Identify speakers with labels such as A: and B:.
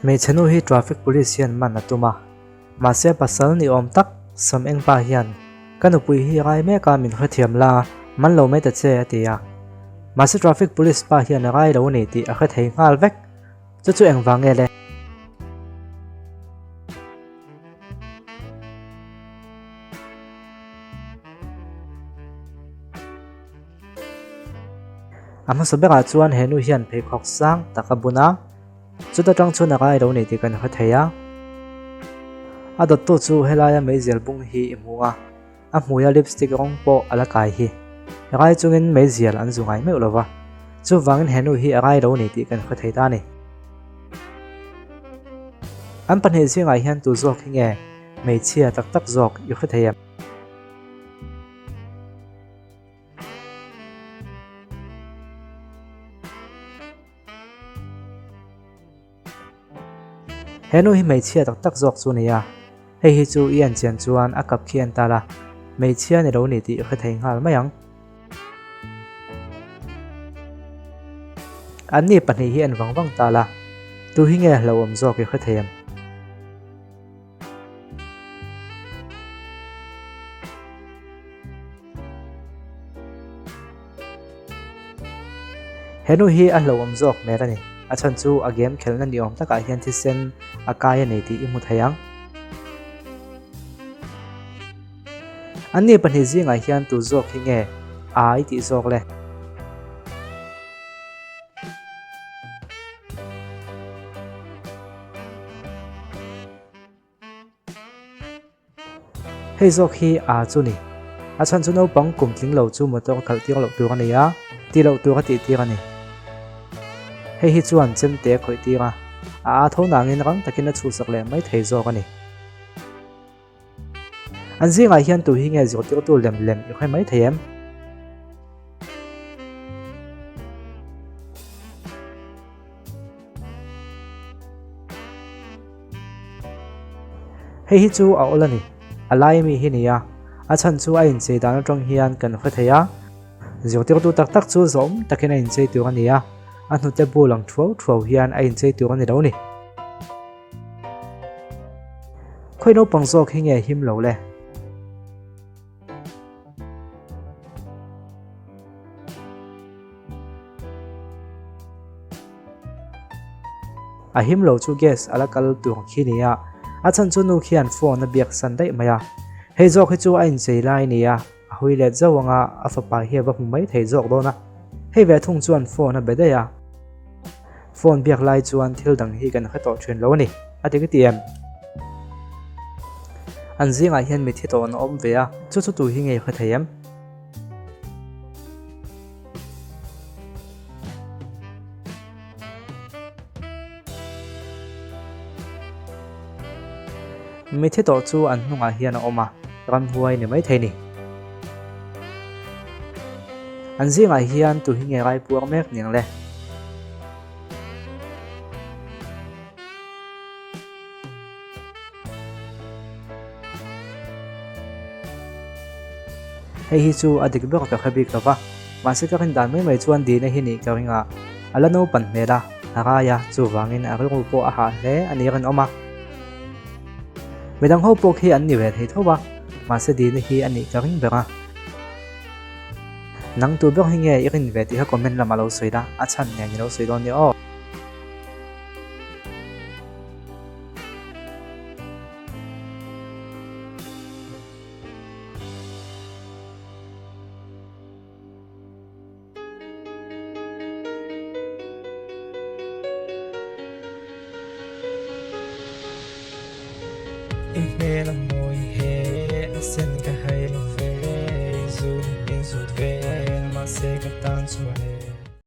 A: Hmeichhe nu hi traffic police hian man a tum a, mahse pasal ni awm tak sam eng pa hian ka nupui hi a ngai mek a min hrethiam la, man lo mai ta che a ti a. Mahse traffic police pa hian a ngai lo a ni tih a hre thei nghal vek. Chu chu engvang nge le? A hmasa berah chuan he nu hian pheikhawk sang tak a bun a, chuta tang chuan a rai lo ni tih kan hre thei a. A dawttu chu helaia meizial bung hi i hmu a, a hmuia lipstick rawng pawh a la kai hi. Rai chungin meizial an zu ngai meuh lo va, chuvangin he nu hi a rai lo ni tih kan hre thei ta a ni. An pahnih zingah hian tu zawk hi nge hmeichhia tak tak zawk i hre thei em? He nu hi hmeichhia tak tak zawk chu a ni a, hei hi chu i en chian chuan a kap khi en ta la, hmeichhia ni lo ni tih i hre thei nghal mai ang. Anni pahnih hi en vang vang ta la, tu hi nge hlauhawm zawk i hre thei em? He nu hi a hlauhawm zawk hmel a ni. A chhan chu a game khelhna ni awm takah hian thisen a kai a ni tih i hmu thei ang. Anni pahnih zingah hian tu zawk hi nge a i tih zawk le? Hei zawk hi a chu ni. A chhan chu naupang kum tling lo chu motor khalh tir loh tur a ni a, ti loh tur a tih tir a ni. Hei hi chuan chemte a khawih tir a, a aa tho nangin rang takin a chhuhsak leh mai thei zawk a ni. An zingah hian tu hi nge zirtirtu lem lem i hre mai thei em? Hei hi chu a awl a ni. A lai ami hi nia. A chhan chu a inchei dan atang hian kan hre thei a. Zirtirtu tak tak chu zawm takin a inchei tur a ni a. A hnute bul ang thuau thuau hian a inchei tur a ni lo ni. Khawi naupang zawk hi nge him lo le? A him lo chu gas a la kal tur khi nia, a chhan chu nu khian phone a biak san daih mai a. Hei zawk hi chu a inchei lai nia, a hui let zauh anga a fapa hi a va hmu mai thei zawk dawn a. Hei ve thung chuan phone a be daih a. Phone biak lai chuan thil dang hi kan hre tawh thin lo a ni, a ti ka ti em? An zingah hian mithi tawh an awm ve a, chu chu tu hi ngei hre thei em? Mithi tawh chu an hnungah hian a awm a, ramhuai ni maithei ni. An zingah hian tu hi nge raipuar mek niang le? Hei hi chu a dik ber ka hre bik lo va, mahse ka rin dan mai mai chuan Dina hi nih ka ring a, a la naupan hmel a, a rai a, chuvangin a rilru pawh a hah hle a ni rinawm a. Midang ho pawh khi an ni ve thei tho va, mahse Dina hi a nih ka ring ber a. Nang tu ber hi nge i rin ve tih kha comment lamah lo sawi la, a chhan nen i lo sawi dawn nia aw.
B: I hmel a mawi.